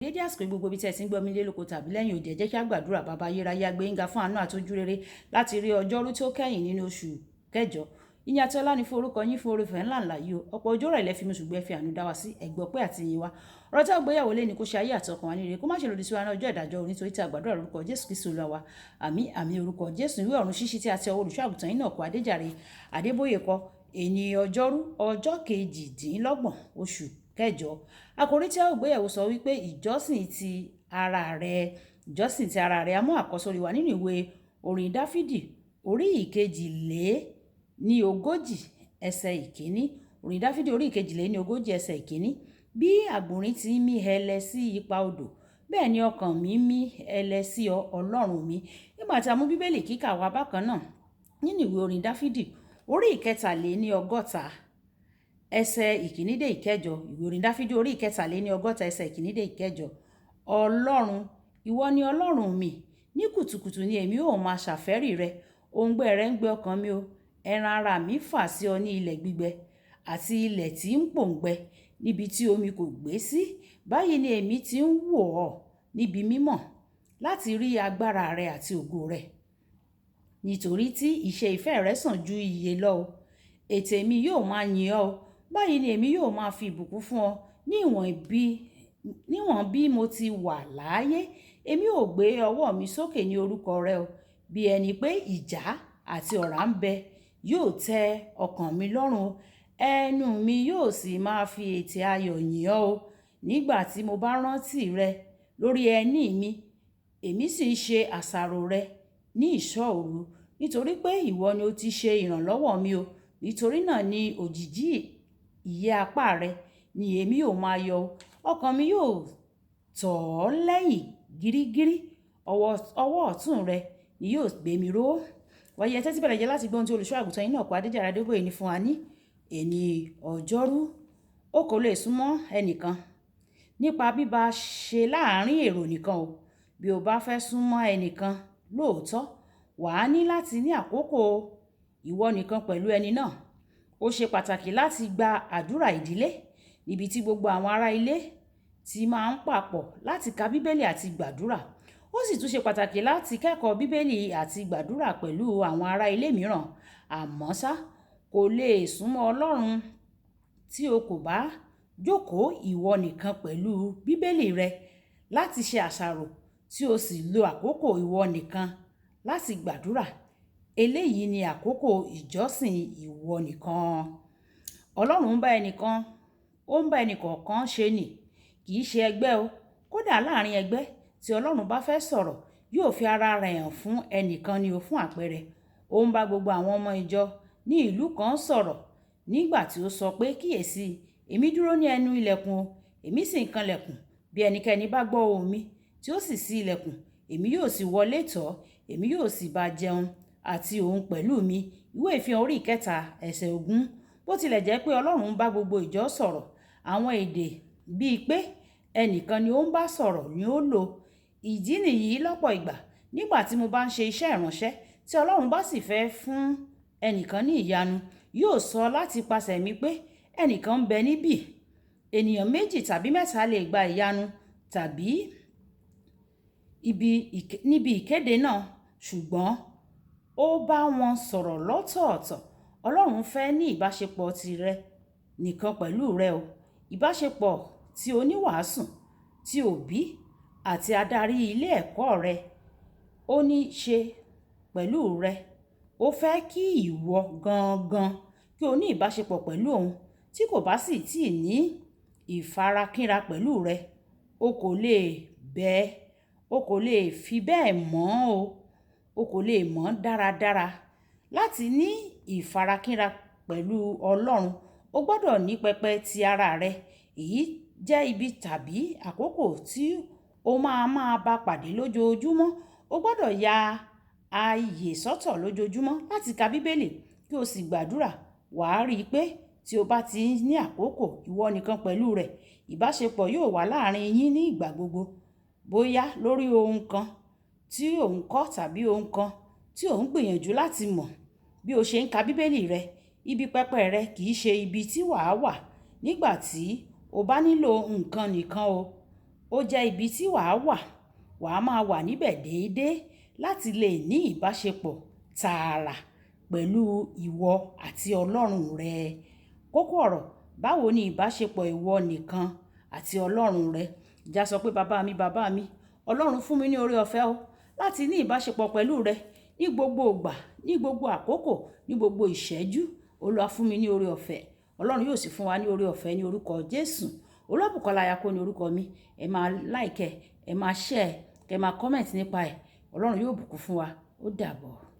Dédé àsìkò, gbogbo ibi tí ẹ ti ń gbọ́ mi lé lóko tàbí lẹ́yìn òde, ẹ jẹ́ kí a gbàdúrà. Bàbá ayérayé, a gbé yín ga fún àánú àti ojú rere láti rí ọjọ́rú tí ó kẹ́yìn nínú oṣù kẹjọ. Ìyìn àti ọlá ni fún orúkọ yín fún oore-ọ̀fẹ́ ńlá ńlá yìí o. Ọ̀pọ̀ ọjọ́ rẹ̀ lẹ fi mu, ṣùgbọ́n ẹ fi àánú dá wa sí ẹgbọ́ pé àti ìyìn wa. Ọ̀rọ̀ tí a gbéyàwó lé ní kó ṣe ayé àti ọkàn wa ní rere, kó má ṣe lòdì sí wa ní ọjọ́ ìdájọ́, nítorí tí a gbàdúrà lórúkọ Jésù Kristi Olúwa wa. Àmín, àmín. Orúkọ Jésù. Ìwé Ọ̀run Ṣíṣí tí a ti ọwọ́ olùṣọ́ àgùntàn yín náà kọ, Adéjàre Adébóyè kọ. Èní ọjọ́rú, ọjọ́ 28 oṣù kẹjọ. Àkòrí tí a ó gbéyẹ̀wò sọ wípé ìjọsìn ti ara rẹ, ìjọsìn ti ara rẹ. A mú àkọ́sórí wa nínú ìwé orin Dáfídì orí 42, ẹsẹ̀ 1. Orin Dáfídì orí 42, ẹsẹ̀ 1. Bí àgbọ̀nrín ti ń mí hẹlẹ sí ipa odò, bẹ́ẹ̀ ni ọkàn mi ń mí hẹlẹ sí ọ, Ọlọ́run mi. Nígbà tí a mú Bíbélì kíkà wá bákan náà nínú ìwé orin Dáfídì orí 63, ẹsẹ̀ 1 dé 8. Ìwé orin Dáfídì orí 63, ẹsẹ̀ 1 dé 8. Ọlọ́run, ìwọ ni Ọlọ́run mi. Ní kùtùkùtù ni èmi ó máa ṣàfẹ́rí rẹ. Òǹgbẹ rẹ ń gbẹ ọkàn mi o. Ẹran ara mi fà sí ọ ní ilẹ̀ gbígbẹ àti ilẹ̀ tí ń pòǹgbẹ, níbi tí omi kò gbé sí. Báyìí ni èmi ti ń wò ọ́ níbi mímọ́ láti rí agbára rẹ àti ògo rẹ. Nítorí tí iṣẹ́ ìfẹ́ rẹ sàn ju ìyè lọ o. Ètè mi yóò máa yìn ọ́. Báyìí ni èmi yóò máa fi ìbùkún fún ọ níwọ̀n bí mo ti wà láàyè. Èmi ó gbé ọwọ́ mi sókè ní orúkọ rẹ o. Bí ẹni pé ìjà àti ọ̀rá ń bẹ, yóò tẹ ọkàn mi lọ́rùn o. Ẹnu mi yóò sì máa fi ètè ayọ̀ yìn ọ́ o. Nígbà tí mo bá rántí rẹ lórí ẹní mi, èmi sì ń ṣe àṣàrò rẹ ní ìṣọ́ òru. Nítorí pé ìwọ ni ó ti ṣe ìrànlọ́wọ́ mi o. Nítorí náà ní òjìji ìyẹ́ apá rẹ ni èmi yóò máa yọ. Ọkàn mi yóò tọ̀ ọ́ lẹ́yìn gírígírí. Ọwọ́ ọ̀tún rẹ ni yóò gbé mi ró. Wáyé, ẹ tẹ́tí bẹ̀rẹ̀ jẹ́ láti gbọ́ ohun tí olùṣọ́ àgùntàn yín náà kọ, Adéjàre Adébóyè, ní fún wa ní èní ọjọ́rú. O kò lè súnmọ́ ẹnìkan nípa bíbá ṣe láàárín èrò nìkan o. Bí o bá fẹ́ súnmọ́ ẹnìkan lóòótọ́, wà á ní láti ní àkókò ìwọ nìkan pẹ̀lú ẹni náà. Ó ṣe pàtàkì láti gba àdúrà ìdílé, níbi tí gbogbo àwọn ará ilé ti máa ń papọ̀ láti ka Bíbélì àti gbàdúrà. Ó sì tún ṣe pàtàkì láti kẹ́kọ̀ọ́ Bíbélì àti gbàdúrà pẹ̀lú àwọn ará ilé mìíràn. Àmọ́ ṣá, kò lè súnmọ́ Ọlọ́run tí o kò bá jókòó ìwọ nìkan pẹ̀lú Bíbélì rẹ láti ṣe àṣàrò, tí o sì lo àkókò ìwọ nìkan láti gbàdúrà. Eléyìí ni àkókò ìjọsìn ìwọ nìkan. Ọlọ́run ń bá ẹnìkan, ó ń bá ẹnì kọ̀ọ̀kan ṣe nì, kì í ṣe ẹgbẹ́ o. Kódà láàrin ẹgbẹ́, tí Ọlọ́run bá fẹ́ sọ̀rọ̀, yóò fi ara rẹ̀ hàn fún ẹnìkan ni o. Fún àpẹẹrẹ, ó ń bá gbogbo àwọn ọmọ ìjọ ní ìlú kan sọ̀rọ̀ nígbà tí ó sọ pé, "Kíyèsi, èmi dúró ní ẹnu ilẹ̀kùn o, èmi sì ń kanlẹ̀kùn. Bí ẹnikẹ́ni bá gbọ́ ohùn mi tí ó sì ṣí ilẹ̀kùn, èmi yóò sì wọlé tọ̀, èmi yóò sì bá jẹun àti òun pẹ̀lú mi." Ìwé Ìfihàn orí 3, ẹsẹ̀ 20. Bó tilẹ̀ jẹ́ pé Ọlọ́run ń bá gbogbo ìjọ sọ̀rọ̀, àwọn èdè bíi pé ẹnìkan ni ó ń bá sọ̀rọ̀ ni ó lò. Ìdí nìyí, lọ́pọ̀ ìgbà nígbà tí mo bá ń ṣe iṣẹ́ ìránṣẹ́, tí Ọlọ́run bá sì fẹ́ fún ẹnìkan ní ìyanu, yóò sọ láti pasẹ̀ mi pé ẹnìkan ń bẹ níbí. Ènìyàn méjì tàbí mẹ́ta lè gba ìyanu tàbí níbi ìkéde náà, ṣùgbọ́n ó bá wọn sọ̀rọ̀ lọ́tọ̀ọ̀tọ̀. Ọlọ́run fẹ́ ní ìbáṣepọ̀ tirẹ̀ nìkan pẹ̀lú rẹ o. Ìbáṣepọ̀ tí oníwàásù, tí òbí àti adarí ilé ẹ̀kọ́ rẹ ó ní ṣe pẹ̀lú rẹ. Ó fẹ́ kí ìwọ gangan kí o ní ìbáṣepọ̀ pẹ̀lú òun. Tí kò bá sì tí ní ìfarakínra pẹ̀lú rẹ, o kò lè bẹ́, o kò lè fi bẹ́ẹ̀ mọ̀ o. O kò lè mọ̀ dáradára. Láti ní ìfarakínra pẹ̀lú Ọlọ́run, o gbọdọ̀ ní pẹpẹ ti ara rẹ. Èyí jẹ́ ibi tàbí àkókò tí o máa máa bá pàdé lójoojúmọ́. O gbọdọ̀ ya ààyè sọ́tọ̀ lójoojúmọ́ láti ka Bíbélì kí o sì gbàdúrà. Wà á rí pé tí o bá ti ní àkókò ìwọ nìkan pẹ̀lú rẹ̀, ìbáṣepọ̀ yóò wà láàrin yín ní ìgbà gbogbo. Bóyá lórí ohun kan tí ò ń kọ́ tàbí ohun kan tí ò ń gbìyànjú láti mọ̀ bí o ṣe ń ka Bíbélì rẹ, ibi pẹpẹ rẹ kì í ṣe ibi tí wà á wà nígbà tí o bá nílò nǹkan nìkan o. Ó jẹ́ ibi tí wàá wà, wàá máa wà níbẹ̀ déédéé láti lè ní ìbáṣepọ̀ tààrà pẹ̀lú ìwọ àti Ọlọ́run rẹ. Kókó ọ̀rọ̀, báwo ni ìbáṣepọ̀ ìwọ nìkan àti Ọlọ́run rẹ? Ìjà sọ pé bàbá mi, bàbá mi, Ọlọ́run fún mi ní oore ọ̀fẹ́ o láti ní ìbáṣepọ̀ pẹ̀lú rẹ ní gbogbo ìgbà, ní gbogbo àkókò, ní gbogbo ìṣẹ́jú. Olúwa fún mi ní oore ọ̀fẹ́. Ọlọ́run yóò sì fún wa ní oore ọ̀fẹ́ ní orúkọ Jésù. Olúwabùkọ́lá Ayako ní orúkọ mi. Ẹ máa like ẹ, ẹ máa share, kẹ máa comment nípa ẹ̀. Ọlọ́run yóò bùkún fún wa. Ó dàbọ̀.